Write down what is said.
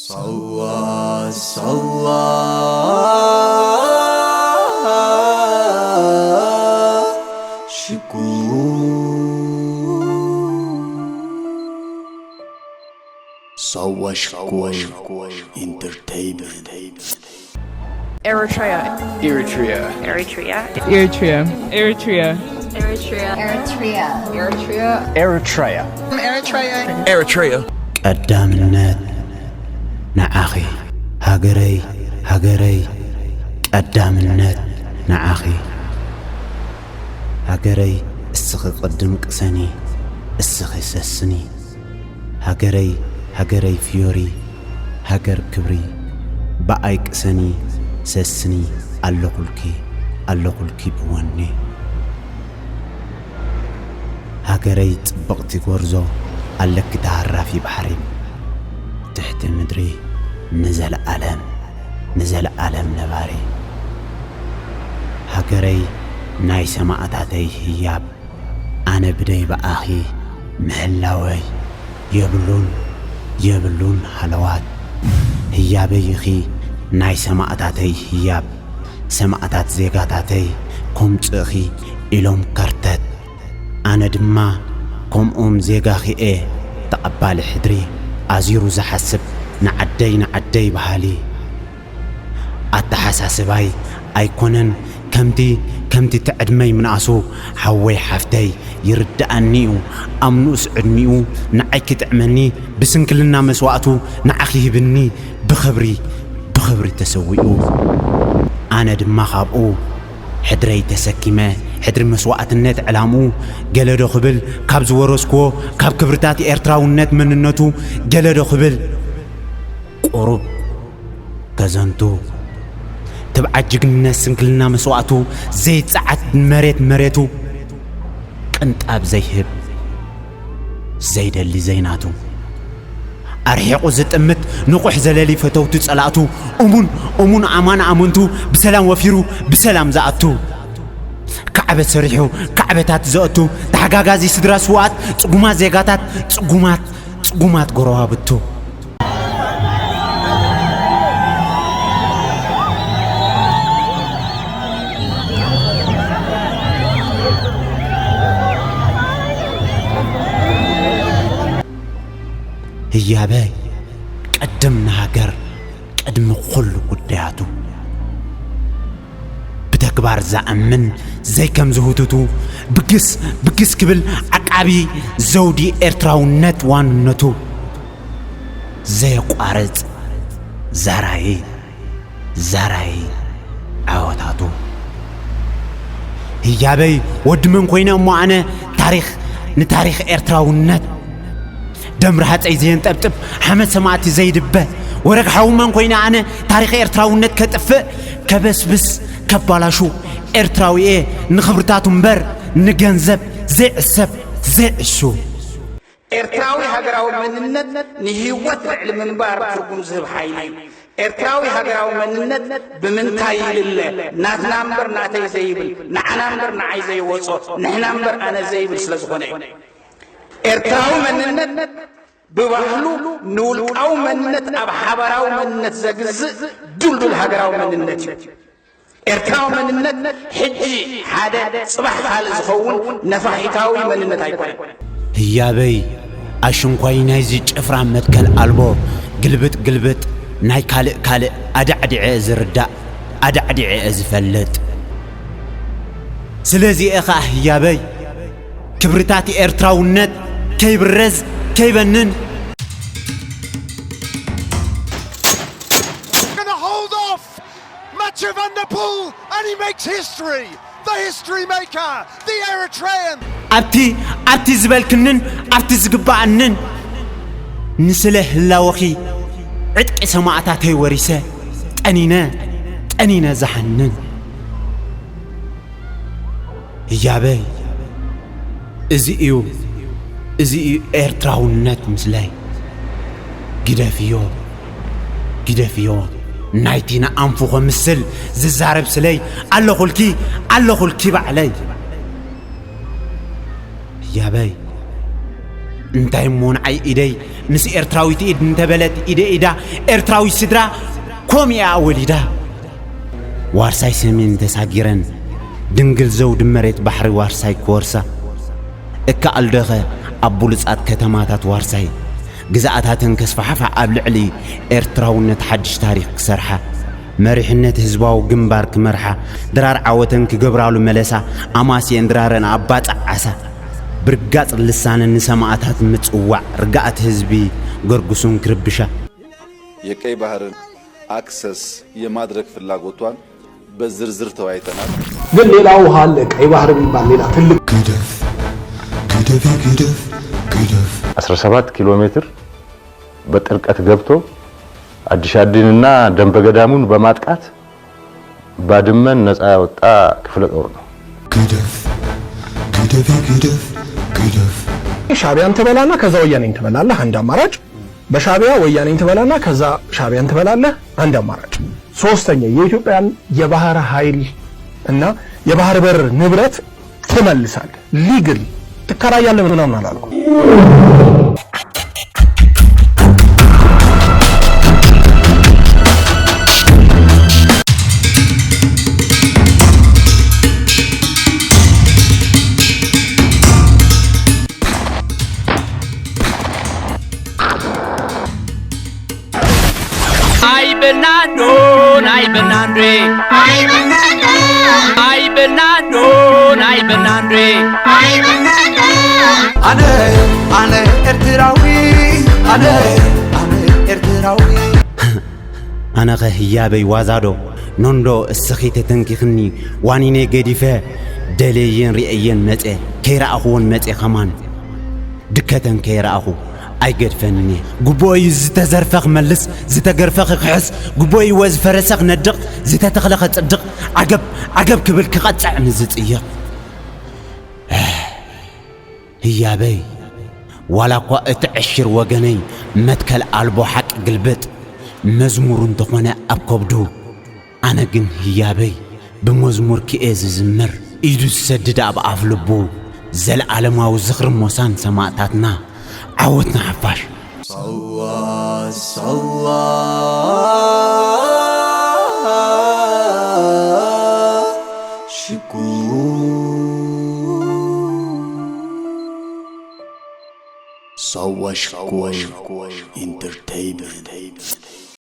ሳዋ ሳዋ ሽኮር ሳዋ ሽኮር ኢንተርቴይንመንት። Eritrea. Eritrea. Eritrea. Eritrea. Eritrea. Eritrea. Eritrea. Eritrea. Eritrea. Eritrea. Eritrea. ቀዳምነት ንዓኺ ሃገረይ ሃገረይ ቀዳምነት ንዓኺ ሃገረይ እስኺ ቅድም ቅሰኒ እስኺ ሰስኒ ሃገረይ ሃገረይ ፍዮሪ ሃገር ክብሪ ብኣይ ቅሰኒ ሰስኒ ኣለኹልኪ ኣለኹልኪ ብወኒ ሃገረይ ጽብቕቲ ጎርዞ ኣለኪ ተሃራፊ ባሕሪ ትሕቲ ምድሪ ንዘለኣለም ንዘለኣለም ነባሪ ሃገረይ ናይ ሰማእታተይ ህያብ ኣነ ብደይ ብኣኺ ምህላወይ የብሉን የብሉን ሃለዋት ህያበይ ኢኺ ናይ ሰማእታተይ ህያብ ሰማእታት ዜጋታተይ ኮምጽእኺ ኢሎም ከርተት ኣነ ድማ ከምኦም ዜጋኺ እየ ተቐባሊ ሕድሪ ኣዚሩ ዝሓስብ ንዓደይ ንዓደይ በሃሊ ኣተሓሳስባይ ኣይኮነን ከምቲ ከምቲ ትዕድመይ ምንኣሱ ሓወይ ሓፍተይ ይርድኣኒ እዩ ኣብ ንኡስ ዕድሚኡ ንዓይ ክጥዕመኒ ብስንክልና መስዋእቱ ንዓኺ ሂብኒ ብኽብሪ ብኽብሪ ተሰዊኡ ኣነ ድማ ካብኡ ሕድረይ ተሰኪመ ሕድሪ መስዋእትነት ዕላምኡ ገለዶ ክብል ካብ ዝወረስክዎ ካብ ክብርታት ኤርትራውነት መንነቱ ገለዶ ክብል ቁሩብ ከዘንቱ ትብዓት ጅግንነት ስንክልና መስዋእቱ ዘይጸዓት መሬት መሬቱ ቅንጣብ ዘይህብ ዘይደሊ ዘይናቱ ኣርሒቑ ዝጥምት ንቑሕ ዘለሊ ፈተውቱ ጸላእቱ እሙን እሙን ኣማን ኣመንቱ ብሰላም ወፊሩ ብሰላም ዝኣቱ ካዕበት ሰሪሑ ካዕበታት ዘእቱ ተሓጋጋዚ ስድራ ስውኣት ጽጉማት ዜጋታት ጽጉማት ጽጉማት ጎረባብቱ ህያበይ ቅድም ንሃገር ቅድሚ ኩሉ ጉዳያቱ ብተግባር ዝኣምን ዘይከም ዝህቱቱ ብግስ ብግስ ክብል ዓቃቢ ዘውዲ ኤርትራውነት ዋንነቱ ዘየቋርጽ ዛራይ ዛራይ ዓወታቱ ህያበይ ወዲ መን ኮይነ እሞ ኣነ ታሪኽ ንታሪኽ ኤርትራውነት ደም ረሃፀይ ዘየንጠብጥብ ሓመድ ሰማእቲ ዘይድበ ወረግ ሓውመን ኮይነ ኣነ ታሪኽ ኤርትራውነት ከጥፍእ ከበስብስ ከባላሹ ኤርትራዊ እየ ንኽብርታቱ እምበር ንገንዘብ ዘይዕሰብ ዘይዕሹ ኤርትራዊ ሃገራዊ መንነት ንህይወት ልዕሊ ምንባር ትርጉም ዝህብ ሓይሊ እዩ። ኤርትራዊ ሃገራዊ መንነት ብምንታይ ይልለ? ናትና እምበር ናተይ ዘይብል፣ ንዓና እምበር ንዓይ ዘይወጾ፣ ንሕና እምበር ኣነ ዘይብል ስለ ዝኾነ እዩ። ኤርትራዊ መንነት ብባህሉ ንውልቃዊ መንነት ኣብ ሓባራዊ መንነት ዘግዝእ ድልዱል ሃገራዊ መንነት እዩ። ኤርትራዊ መንነት ሕጂ ሓደ ጽባሕ ካልእ ዝኸውን ነፋሒታዊ መንነት ኣይኮነን። ህያበይ ኣሽንኳይ ናይዚ ጭፍራ መትከል ኣልቦ ግልብጥ ግልብጥ ናይ ካልእ ካልእ ኣዳዕዲዐ ዝርዳእ ኣዳዕዲዐ ዝፈልጥ ስለዚ እየ ኸኣ ህያበይ ክብርታት ኤርትራውነት ከይብረዝ ከይበንን Gonna hold off Mathieu van der Poel, and he makes history. The history maker, the Eritrean. ኣብቲ ኣብቲ ዝበልክንን ኣብቲ ዝግባኣንን ንስለ ህላወኺ ዕጥቂ ሰማእታተይ ወሪሰ ጠኒነ ጠኒነ ዝሓንን ህያበይ እዚ እዩ እዚ እዩ ኤርትራውነት ምስለይ ግደፍዮ ግደፍዮ ናይቲ ንኣንፉ ከምስል ዝዛረብ ስለይ ኣለኹልኪ ኣለኹልኪ ባዕለይ ህያበይ እንታይ እሞ ንዓይ ኢደይ ምስ ኤርትራዊት ኢድ እንተበለት ኢደ ኢዳ ኤርትራዊት ስድራ ኮም እያ ወሊዳ። ዋርሳይ ሰሜን ተሳጊረን ድንግል ዘውዲ መሬት ባሕሪ ዋርሳይ ክወርሳ እከኣልዶኸ ኣብ ብሉጻት ከተማታት ዋርሳይ ግዝኣታተን ከስፋሕፋሕ ኣብ ልዕሊ ኤርትራውነት ሓድሽ ታሪኽ ክሰርሓ መሪሕነት ህዝባዊ ግንባር ክመርሓ ድራር ዓወተን ክገብራሉ መለሳ ኣማስየን ድራረን ኣባጻዓሳ ብርጋጽ ልሳነን ንሰማእታት ምጽዋዕ ርግኣት ህዝቢ ገርጉሱን ክርብሻ። የቀይ ባህርን አክሰስ የማድረግ ፍላጎቷን በዝርዝር ተወያይተናል። ግን ሌላ ውሃ አለ። ቀይ ባህር የሚባል ሌላ ትልቅ ግደፍ ግደፍ ግደፍ ግደፍ 17 ኪሎ ሜትር በጥልቀት ገብቶ አዲሻዲንና ደንበገዳሙን በማጥቃት ባድመን ነፃ ያወጣ ክፍለ ጦር ነው። ግደፍ ግደፍ ግደፍ ግደፍ ሻቢያን ትበላና ከዛ ወያኔን ትበላለህ፣ አንድ አማራጭ። በሻቢያ ወያኔን ትበላና ከዛ ሻቢያን ትበላለህ፣ አንድ አማራጭ። ሶስተኛ የኢትዮጵያን የባህር ኃይል እና የባህር በር ንብረት ትመልሳለህ። ሊግል ትከራያለህ ምናምን አላልኩም። Ay Bernardo, ay Bernardo, ay Bernardo, ay Bernardo. ኣነ ኣነ ኤርትራዊ ኣነ ኣነ ኤርትራዊ ኣነኸ ህያበይ ዋዛዶ ኖንዶ እስኺ ተተንኪኽኒ ዋኒነ ገዲፈ ደለየን ርእየን መጸ ከይረኣኽዎን መጸ ኸማን ድከተን ከይረኣኹ ኣይገድፈንን እየ። ጉቦ እዩ ዝተዘርፈ ክመልስ፣ ዝተገርፈ ክክሕስ፣ ጉቦ እዩ ዝፈረሰ ክነድቕ፣ ዝተተኽለ ከጽድቕ፣ ዓገብ ዓገብ ክብል ክቐጽዕ ንዝጽይቕ። ህያበይ ዋላ እኳ እቲ ዕሽር ወገነይ መትከል ኣልቦ ሓቂ ግልብጥ መዝሙሩ እንተኾነ ኣብ ከብዱ ኣነ ግን ህያበይ ብመዝሙር ክኤ ዝዝምር ኢዱ ዝሰድድ ኣብ ኣፍ ልቡ ዘለዓለማዊ ዝኽሪ ሞሳን ሰማእታትና ዓወት ንሓፋሽ። ሳዋ ሳዋ ሽኩ ሳዋ ሽኮር ኢንተርቴይንመንት